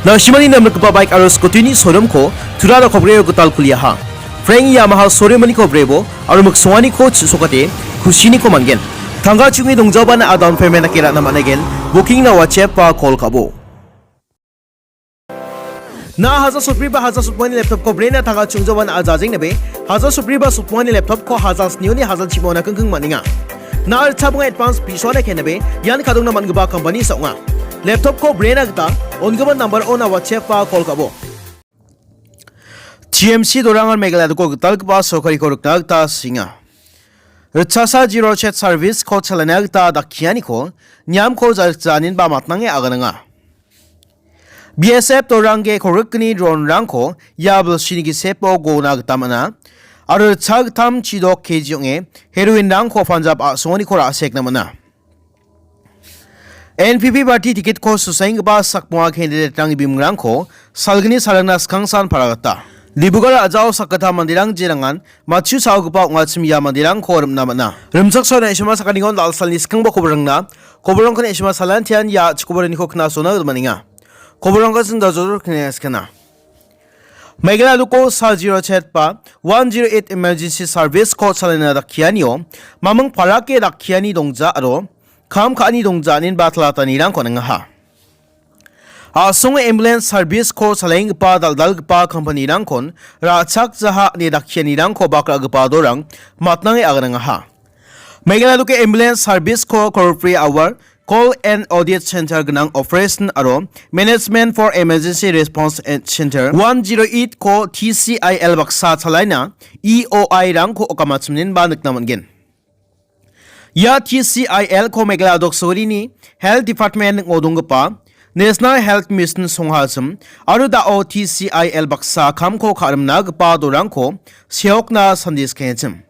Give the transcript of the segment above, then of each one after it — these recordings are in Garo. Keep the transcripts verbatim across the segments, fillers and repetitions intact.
Nasimani namrikgipa baik aro scooty-ni showroom-ko Tura Rokobreo gital kuliaha. Frank Yamaha showroom-ni kobrebo aro miksonganiko chisokate kusiniko man·gen. Tangka chungi dongjabana a down payment dake ra·na man·aigen. Booking-na WhatsApp-a call ka·bo. Na haja sotbri ba haja sotmani laptop-ko brena tangka chungjabana a jajeng nabe, haja sotbri ba sotmani laptop-ko haja snioni haja chimona kengkeng man·enga. Na ritchabonga advance bisoana kenabe, ian kadongna man·gipa company sa ong·a. Laptop-ko brena gita on·gimin number-ona WhatsApp-a call ka·bo. T M C dorangan Meghalaya doko gitalgipa sorkariko rikna gita sringa. Ritchasa Zero Chat Service-ko chalaina gita dakkianiko niamko jarikjanin ba matnange agananga. B S F dorangge korikni drone-rangko ia bilsini gisepo gona gita man·a. Aro ritchagittam chidok K G ong·e heroin-rangko Punjab a·songoniko ra·sekna man·a. N P P party ticket-ko susaenggipa sakbonga candidate-rangni bimungrangko salgni salangna skangsan paragata. Dibrugarh a·jao sakgittam manderang jerangan matchu cha·ogipa ong·achim ia manderangko rimna man·a. Rimchaksoa Naisima sakgnion dal·salni skangba koborangna, koborangko Naisima salantian ia chikoboraniko knasona gita man·enga. Koborangko sin dajodor kneskana. Meghalaya doko sa zero chet ba one zero eight emergency service-ko chalaina dakkianio maming parake dakkiani dongja aro kam ka·ani dongja aninba talatanirangko ningaha. A·songo ambulance service-ko chalaenggipa dal·dalgipa company-rangkon ra·chakjaha ine dakkianirangko bak ra·gipa dorang matnange aganangaha. Meghalaya doke ambulance service-ko korpri awar Call and Audit Center gnang Operation aro Management for Emergency Response and Center one zero eight-ko T C I L baksa chalaina E O I-rangko okamachiminenba nikna man·gen. Ia T C I L-ko Meghalaya doksorini Health Department ning·o donggipa National Health Mission songhachim aro da·o T C I L baksa kamko ka·rimna gipa dorangko seokna sandis ka·enchim.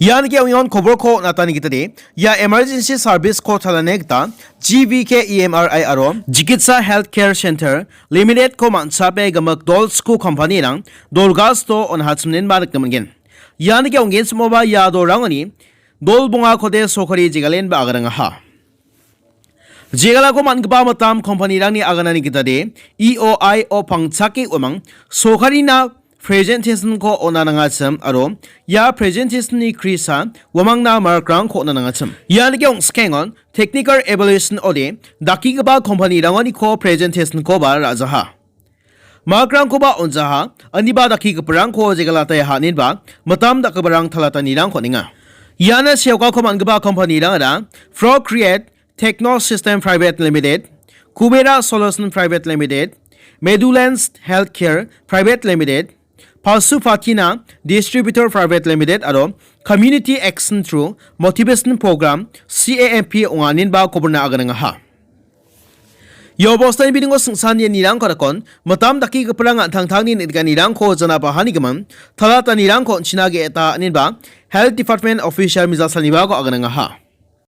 Ian ge·ong·ion koborko on·atani gitade, ia emergency service-ko chalani gita G V K E M R I aro Jikitsa Healthcare Center Limited-ko man·chape gimik dol sku company-rang dolgasto on·hachimnenba nikna man·gen. Ian ge·ong·genchimoba ia dolrangoni dol bongakode sokari jegalenba agarangaha. Jegalako man·gipa mitam company-rangni aganani gitade E O I-o pangchake uamang sokarina presentation-ko on·a nangachim aro ia presentation-ni krisa uamangna mark-rangko on·a nangachim. Ian ge·ong·skengon technical evaluation ode dakgigipa company-rangoniko presentation-koba ra·jaha. Mark-rangkoba on·jaha, aniba dakgigiparangko jegalataiha aninba mitam dakgiparang talatanirangko on·enga. Iana seokako man·gipa company-rangara Procreate Techno System Private Limited, Kubera Solution Private Limited, Medulens Healthcare Private Limited, Pasupatina Distributor Private Limited aro Community Action Through Motivation Program, C A M P ong·a aninba koborna aganangaha. Ia obostani bidingo singsan ianirangko dakon, mitam dakgigiparang an·tangtangni neng·nikanirangko janabaha nigimin, talatanirangko on·china ge·eta aninba, Health Department official mijal salnibako aganangaha.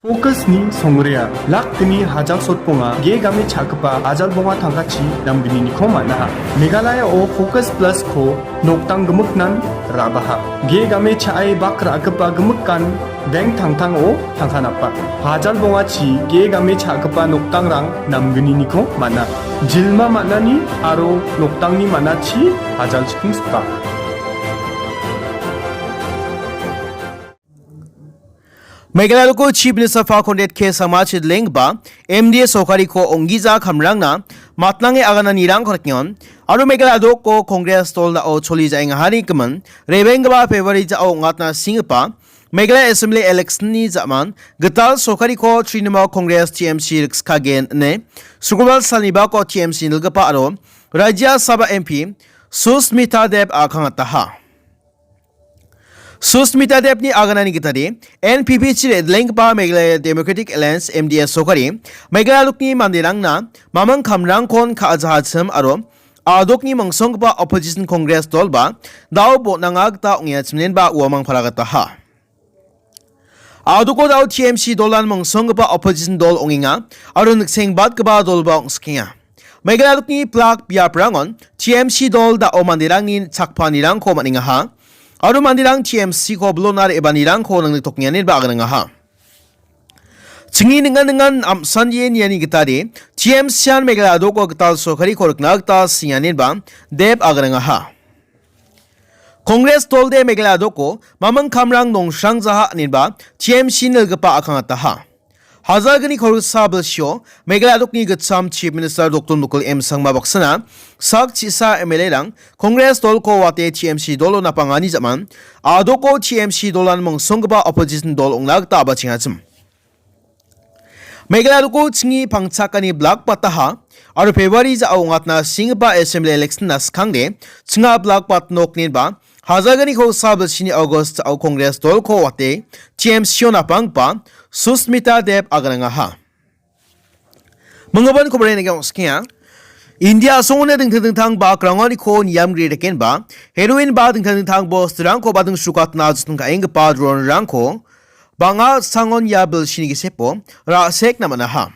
Focus-ni songrea, lak gni hajal sotbonga, ge game cha·gipa ajal bonga tangkachi namgnini nikom man·aha. Meghalaya-o Focus Plus-ko noktang gimiknan ra·baha. Ge game cha·e bak ra·gipa gimikan bank tangtango tangka napa. Hajal bongachi ge game cha·gipa noktangrang namgnini nikom man·a. Jilma man·ani aro noktangni man·achi hajal chikingsipa. Meghalaya doko Chief Minister Conrad K Sangma chidlenggipa M D A sorkariko ong·gija kamrangna matnange agananirangko rikengon, aro Meghalaya doko Congress dol dao choli ja·engahani gimin rebenggipa February ja·o ong·atna singgipa Meghalaya Assembly election-ni ja·man gital sorkariko Trinamool Congress T M C rikskagen ine Sukrobal salnibako T M C nilgipa aro Rajya Sabha M P Susmita Dev akangataha. Susmita Devni aganani gitade, N P P chi re·dilenggipa Meghalaya Democratic Alliance, M D A sorkari, Meghalaya dokni manderangna mamang kamrangkon ka·jahachim aro a·dokni mangsonggipa opposition Congress dolba dao botnanga gita ong·eachimnenba uamang paragataha. A·doko dao T M C dolan mangsonggipa opposition dol ong·enga aro niksengbatgipa dolba ong·skenga. Meghalaya dokni plak biaprangon T M C dol dao manderangni chakpanirangko man·engaha. Aro manderang T M C-ko bilona re·baanirangko nangniktokenganiba aganangaha. Chingni ningan ningan am·sanjien iani gitade, T M C-an Meghalaya a·doko gital sorkariko rikna gita singaninba Deb aganangaha. Kongres dolde Meghalaya a·doko maming kamrang nongsrangjaha aninba T M C nilgipa akangataha. Hajalgni kolgritsa bilsio Meghalaya a·dokni gitcham Chief Minister Doctor Mukul M Sangma baksana sak chisa M L A-rang Kongres dolko wate T M C dolo napangani jaman, a·doko T M C dolan mongsonggipa opposition dol ong·na gita abachengachim. Meghalaya a·doko chingni pangchakani blak bataha aro February ja·o ong·atna singgipa assembly election-na skangde chinga blak bat nokninba hajalgni kolgritsa bilsini August ja·o Kongres dolko wate T M C-o napanggipa Susmita Deb aganangaha. Minggipa koboren ong·skenga. India a·songoni dingtang dingtang bakrangoniko niamgri rekenba, heroin ba dingtang dingtang bosturangko bading sukatna jotong ka·enggipa dronrangko bang·a sangon ia bilsini gisepo ra·sekna man·aha.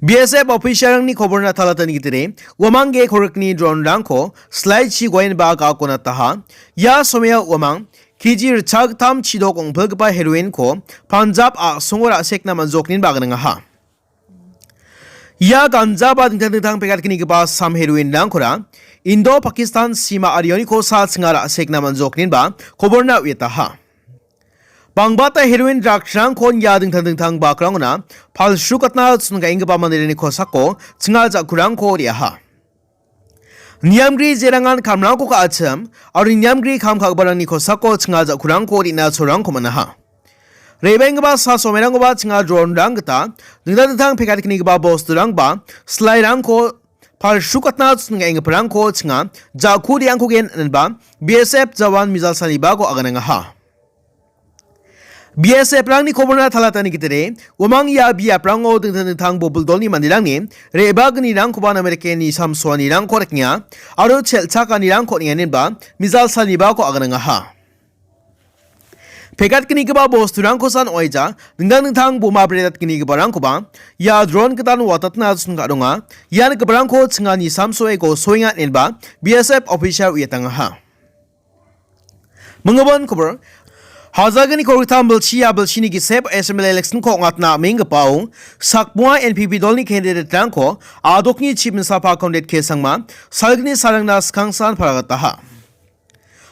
B S F official-rangni koborna talatani gitire, uamangge korikni dronrangko slide-chi guaenba gakonataha. Ia someo uamang K G ritchagittam chidok ong·pilgipa heroin-ko Punjab a·songo ra·sekna man·jokninba aganangaha. Ia ganja ba dingtang dingtang pekat knigipa sam heroin-rangkora Indo-Pakistan sima arioniko sa chinga ra·sekna man·jokninba koborna uiataha. Bangbata heroin drugs-rangkon ia dingtang dingtang bakrangona palsrukatna chon ka·enggipa manderangni kosako chinga ja·kurangko re·aha. Niamgri jerangan kamrangko ka·achim, aro niamgri kam ka·giparangni kosako chinga ja·kurangko re·na cholrangko man·aha. Re·baenggipa sa somerangkoba chinga dronrang gita dingtang dingtang pekat knigipa bosturangba, slairangko palsrukatna chon ka·enggiparangko chinga ja·ku re·angkogen inenba B S F jawan mijal salibako aganangaha. B S F-rangni koborna talatani gitire, uamang ia biaprango dingtang dingtang bobil dolni manderangni re·bagnirangkoba namerikeni samsoanirangko rekenga, aro chelchakanirangko on·enga inenba mijal salibako aganangaha. Pekat knigipa bosturangkosan oaija, dingtang dingtang boma bredat knigiparangkoba ia dron gitan watatna chon ka·ronga, ian giparangko chingani samsoe gosoenga inenba B S F official uiatangaha. Minggipa kobor, hajalgni kolgrittam bilsi ia bilsini gisep assembly election-ko ong·atna am·enggipao, sakbonga N P P dolni candidate-rangko a·dokni chief minister pa Conrad K Sangma, salgni sarangna skangsan paragataha.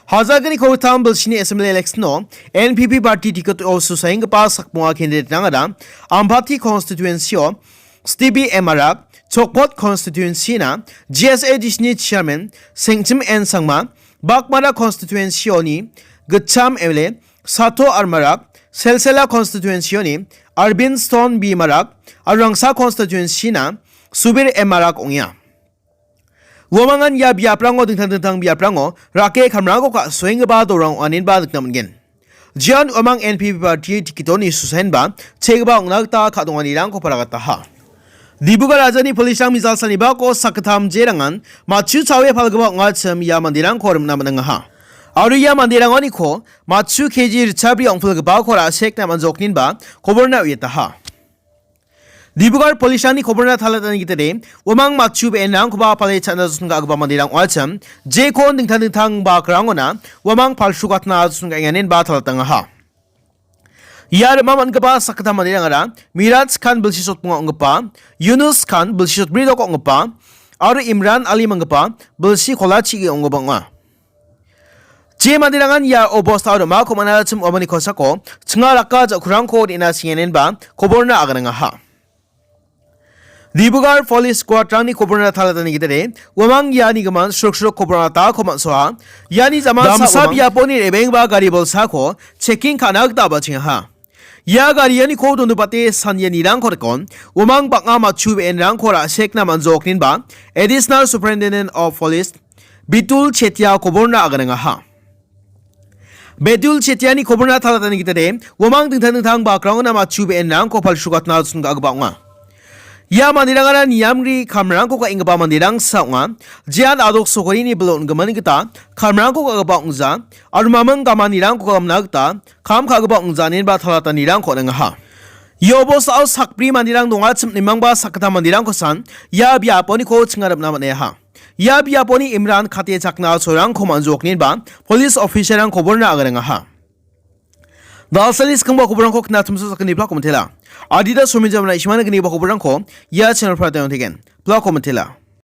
Hajalgni kolgrittam bilsini assembly election-o N P P party ticket-o susaenggipa sakbonga candidate-rangara Ampati constituency-o Stevie M Marak, Chokpot constituency-na G S A D C-ni chairman Sengchim N Sangma, Bakmara constituency-oni gitcham M L A Sato R Marak, Selsela constituency-oni Arbind Stone B Marak, aro Rangsa constituency-na Subir M Marak ong·enga. Uamangan ia biaprango dingtang dingtang biaprango rake kamrangko ka·soenggipa dorang ong·anenba nikna man·gen. Jeon uamang N P P party ticket-oni susaenba chegipa ong·na gita ka·donganirangko paragataha. Dibrugarh rajani police-rang mijal salibako sakgittam jerangan matchu chawe palgipa ong·achim ia manderangko rimna man·angaha. Aro ia manderangoniko matchu K G ritchabri ong·pilgipako ra·sekna man·jokninba koborna uiataha. Dibrugarh police-rangni koborna talatani gitade, uamang matchu be·enrangkoba pale cha·na joson ka·gipa manderang ong·achim, jekon dingtang dingtang bakrangona uamang palsrukatna joson ka·enganenba talatangaha. Ia rima man·gipa sakgittam manderangara Miraj Khan bilsi sotbonga ong·gipa, Yunus Khan bilsi sotbri dok ong·gipa, aro Imran Ali manggipa bilsi kolachi ge ong·gipa ong·a. Je manderangan ia obostao rimako man·achim uamangni kosako chinga raka ja·kurangko re·na singenenba koborna aganangaha. Dibrugarh police squad-rangni koborna talatani gitade, uamang iani gimin srok srok koborna tangako man·soa. Iani jaman damsa uamang biaponi re·bengba gari bolsako checking ka·na gita bachengaha. Ia garianiko dondipate sanenirangko rikon, uamang bang·a matchu be·enrangko ra·sekna man·jokninba Additional Superintendent of Police Bitul Chetia koborna aganangaha. Bitul Chetiani koborna talatani gitade, uamang dingtang dingtang bakrangona matchu be·enrangko palsrukatna joson ka·gipa ong·a. Ia manderangara niamgri kamrangko ka·enggipa manderangsa ong·a. Jean a·dok sokarini bilo on·gimin gita kamrangko ka·gipa ong·ja, aro maming gamanirangko ka·gimna gita kam ka·gipa ong·ja inenba talatanirangko on·angaha. Ia obostao sakbri manderang dongachim nimangba sakgittam manderangkosan ia biaponiko chinga rimna man·aiaha. Ia biaponi Imran kate chakna cholrangko man·jokninba police officer-rang koborna aganangaha. Balsani skangba koborangko knatumso sakani plako mantela. Adidas somin jamna ishmana gni ba koborangko ia channel pra tayong tegen. Plako mantela.